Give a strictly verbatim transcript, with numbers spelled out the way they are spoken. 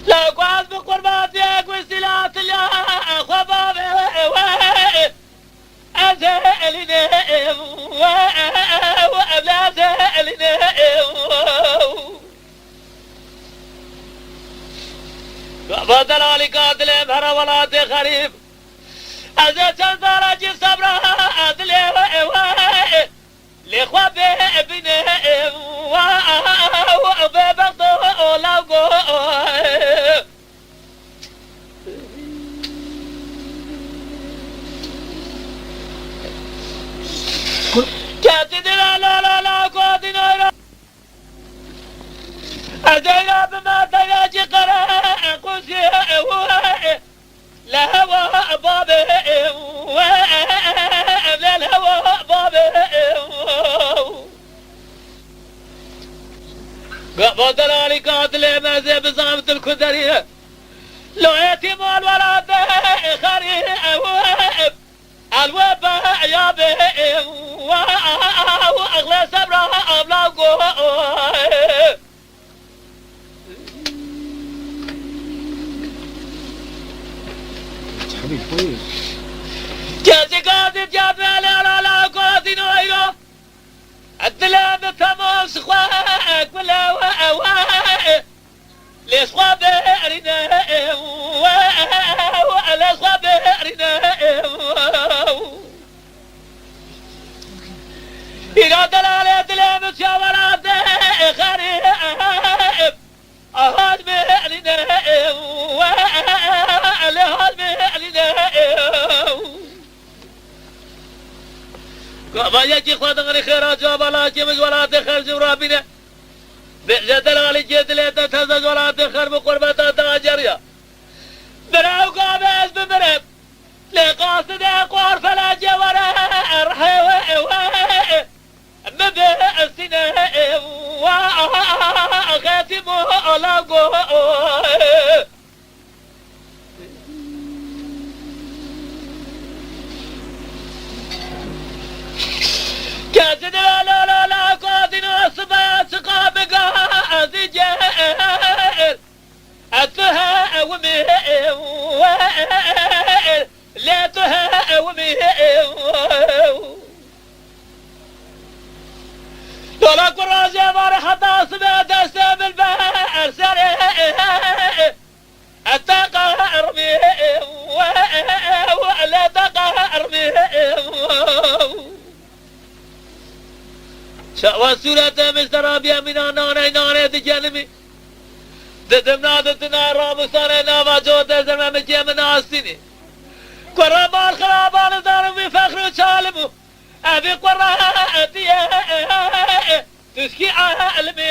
Lewkaz bi qurbatiyek wî sîla tiliya xwe bavê we. Ez elîne we, evlad elîne. Baba delalîka dilê me re welatê xerîb. Ez ê çend zara cî sebra dilê we. Lê xwe bê bîne, wa, bê bexto, o, lawgo. Keti dira la, la, la, ko dinoyra. Ezeyra bi me teyra ci qere, kuzi, ewu. Li hewa babê we, li hewa babê we. Gava delalî katilê me zê bizam til ku derî. Lo êtîm ol welatê xerî ew. El we be ya bê we, exlê sebra abla go. Kesî gazî diya bele la la gazîno îro. Dilê min temaş xwe gule we ewe. Lê xwe berîne we, lê xwe berîne. Îro delalê dilê min çawa rade xerî. Ahal me eline ew, ele hal me eline ew. Gava yekî xwe dingirî xêra cava lakê min ji welatê xerc û rabîne. Bêje delalî kê dilê te teze ji welatê xerb û qurbeta te aceriya. Bira ew gavê ez bimirim. Lê qasidê xwar felacê were erhê we ew. Bibe sine wa xetî mo ala go. Kesî de la la la la ko dîno sibaya çiqa biga ez î cêr. Ez tu he ew mi lê tu he ew mi. Dola ku rojê var heta sibê destê min be erserê. Ez te qehermî lê te qehermî. Çawa sûretê min serabiye mîna naney nanê digenimî. Didim naditine ramusanê nava cotê zermemikê min astînî. Kura mal xirabanê zarim wî fexr û çalim û evî quretiye. Tişkî elimê